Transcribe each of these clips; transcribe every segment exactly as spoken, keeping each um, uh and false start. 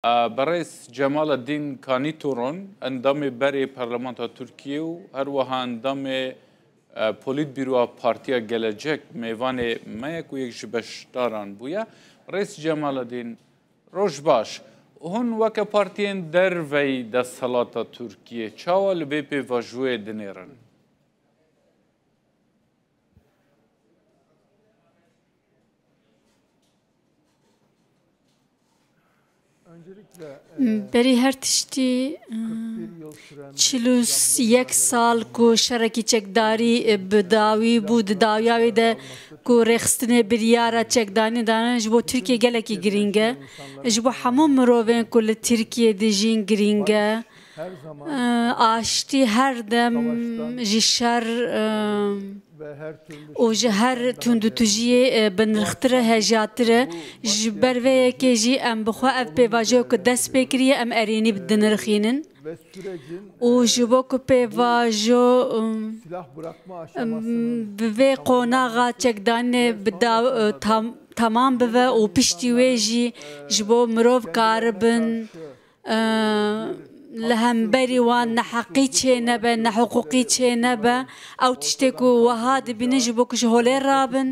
Berêz Cemaledîn Kanîtoron, endamê berê Parlamentoya Tirkiyê û her wiha endamê, e, Polîtbîroya Partiya Gelecek, mêvanê me ye ku yek ji beşdaran bûye. Berêz Cemaledîn, roj baş. Hûn weke partiyên derveyî desthilata Tirkiyê çawa li vê pêvajoyê dinêrin? Berî her tiştî, e, çil û yek sal ku şerekî çekdarî, e, bi dawî bû, di dawiya wê de ku rêxistinê biryara çekdanî dane, ji bo Tirkiye gelekî girîng e. Ji bo hemû mirovên ku li Tirkiye dijîn girîng e. E, aştî her dem ji şer, e, û ji her tundûtûjiyê, e, binirxtir e, hêjatir e. Ji ber vê yekê jî em bi xwe ev pêvajoya ku dest pê kiriye, em erênî dinirxînin. Û ji bo ku pêvajo, um, um, bi vê qonaxa çekdanê bi daw-, e, tam-, temam bibe û piştî wê jî ji bo mirov karibin, e, li hemberî wan neheqî çênebe, nehiqûqî çênebe. Ew tiştê ku wiha dibînin ji bo ku ji holê rabin,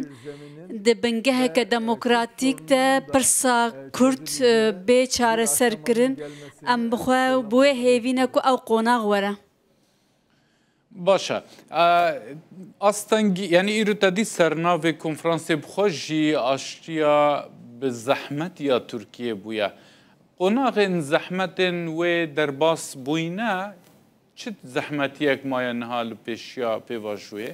di bingeheke demokratîk de pirsa Kurd, e, bê çareserkirin. Em bi xwe bi wê hêvî ne ku ew qonax were. Baş e. E, astengî, yanî îro te dî sernavê konferansê bi xwe jî aştiya bi zehmet ya Tirkiyê bûye. Qonaxên zehmetên wê derbas bûyîne, çi zehmetiyek maye niha li pêşiya pêvajoyê?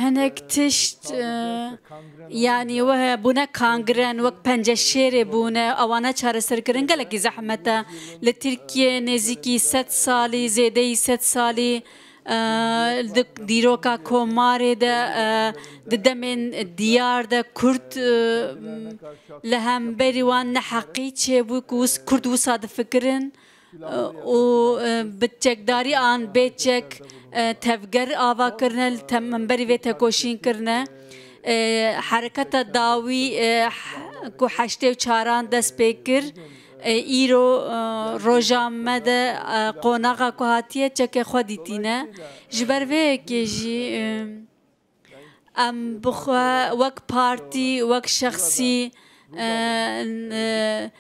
Hinek tişt, e, yanî we bûne kangren, wek penceşêrê bûne, ewana çareserkirin gelekî zehmet e. Li Tirkiye nêzîkî sed salî, zêdeyî sed salî, e, di dîroka komarê de, e, di demên diyar de Kurd, e, li hemberî wan neheqî çêbû ku wis-, Kurd wisa difikirin, e, û, e, bi çekdarî an bê çek, e, tevger ava kirine, li tem-, hemberî vê tekoşîn kirine. E, hereketa dawî, e, h-, ku heştê û çaran dest pê kir, e, îro, e, roja me de, e, qonaxa ku hatiye çekê xwe dîtîne. Ji ber vê yekê jî, e, em bi xwe wek partî, wek şexsî, e, n-, e,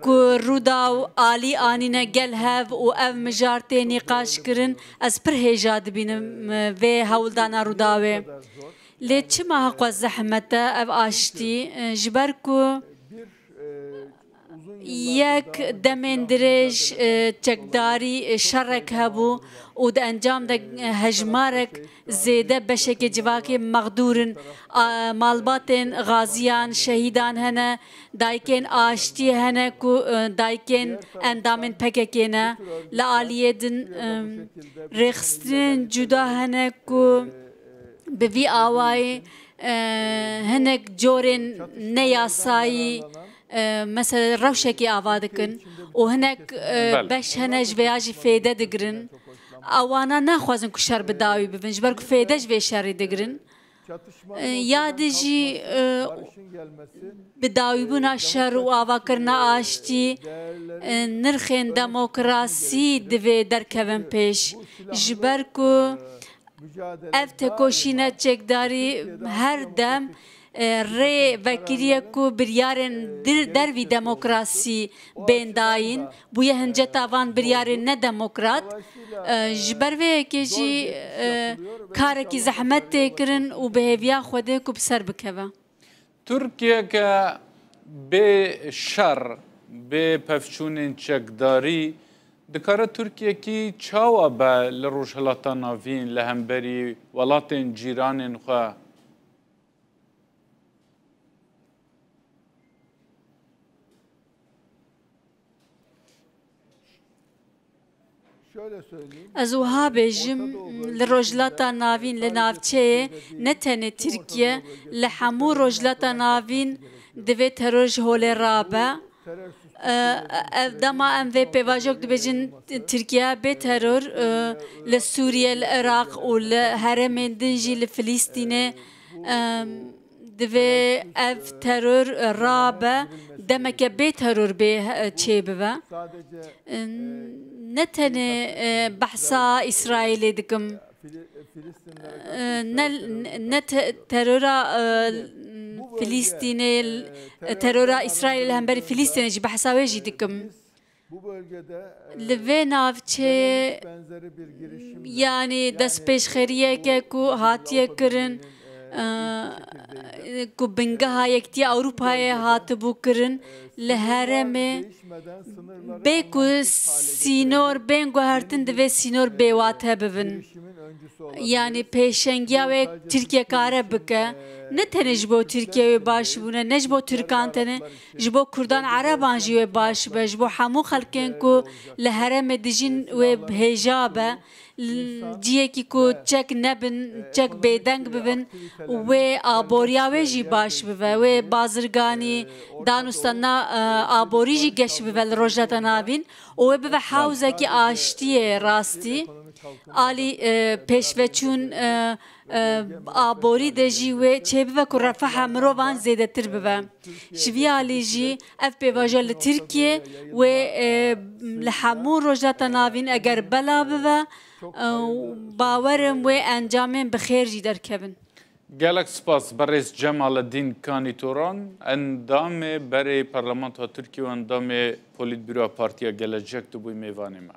ku Rûdaw alî anîne gel hev û ev mijar tê nîqaş kirin, ez pir hêja dibînim, e, vê hewldana Rûdawê. Lê çima heqwe zehmet e ev aştî? E, ji ber ku yek demên dirêj, e, çekdarî, e, şerek hebû û di encam de, e, hejmarek zêde beşekê civakê mexdûr in. A, malbatên xaziyan, şehîdan hene, dayikên aştiyê hene ku, e, dayikên endamên P K K ne. Li aliyê din, e, rêxistinên cuda hene ku bi vî awayî, e, hinek corên neyasayî, e, mesela rewşekê ava dikin û hinek, e, Belê. beş hene ji vêya jî fêde digirin. Ewana naxwazin ku şer bi dawî bibin, ji ber ku fêde ji vê şerî digirin. E, ya di jî, e, bi dawîbûna şer û avakirina aştî, e, nirxên demokrasî divê derkevin pêş. Ji ber ku ev tekoşîna çekdarî her dem, e, rê vekiriye ku biryarên dir-, dervî demokrasî bên dayîn, bûye hinceta van biryarên nedemokrat. E, ji ber vê yekê jî, e, karekî zehmet tê kirin û bi hêviya Xwedê ku bi ser bikeve. Tirkiyeke bê şer, bê pevçûnên çekdarî, dikare Tirkiyekî çawa be li Rojhilata Navîn li hemberî welatên cîranên xwe? Ez wiha bêjim, li Rojhilata Navîn, li navçeyê, ne tenê Tirkiye, li hemû Rojhilata Navîn divê teror ji holê rabe. E, ev dema em vê pêvajoyek dibêjin, Tirkiye bê teror, e, li Sûriye, li Iraq û li herêmên din jî li Filîstînê, e, divê ev teror rabe, demeke bê teror bê, e, çêbibe. E, ne tenê, e, behsa Îsraîlê dikim. E, ne, ne te-, terora, e, Filîstînê, e, terora Îsraîlê li hemberî Filîstînê jî behsa wê jî dikim. Li vê navçeyê, yanî destpêşxeriyeke ku hatiye kirin, e, ku bingeha Yekîtiya Ewropayê hatibû kirin, li herêmê bê ku sînor bên guhertin, divê sînor bêwate bibin. Yanî pêşengiya wê Tirkiye kare bike, ne tenê ji bo Tirkiye wê baş bûne, ne ji bo Tirkan tenê, ji bo Kurdan Ereban jî wê baş be, ji bo hemû xelkên ku li herêmê dijîn wê hêja be, l-, cihekî ku çek nebin, çek bêdeng bibin, wê aboriya wê jî baş bibe, wê bazirganî, danûstana, e, aborî jî geş bibe li Rojhilata Navîn û wê bibe hewzekî aştiyê rastî. Alî, e, pêşveçûn, e, e, aborî de jî wê çêbibe ku refaha mirovan zêdetir bibe. Ji vî alî jî ev pêvajoya li Tirkiye wê, e, li hemû Rojhilata Navîn eger bela bibe, e, bawer im wê encamên bi xêr jî derkevin. Gelek spas, berêz Cemaledîn Kanî Toran, endamê berê Parlamentoya Tirkiye û endamê Polîtbûroya Partiya Gelecek, tu bûyî mêvanê me.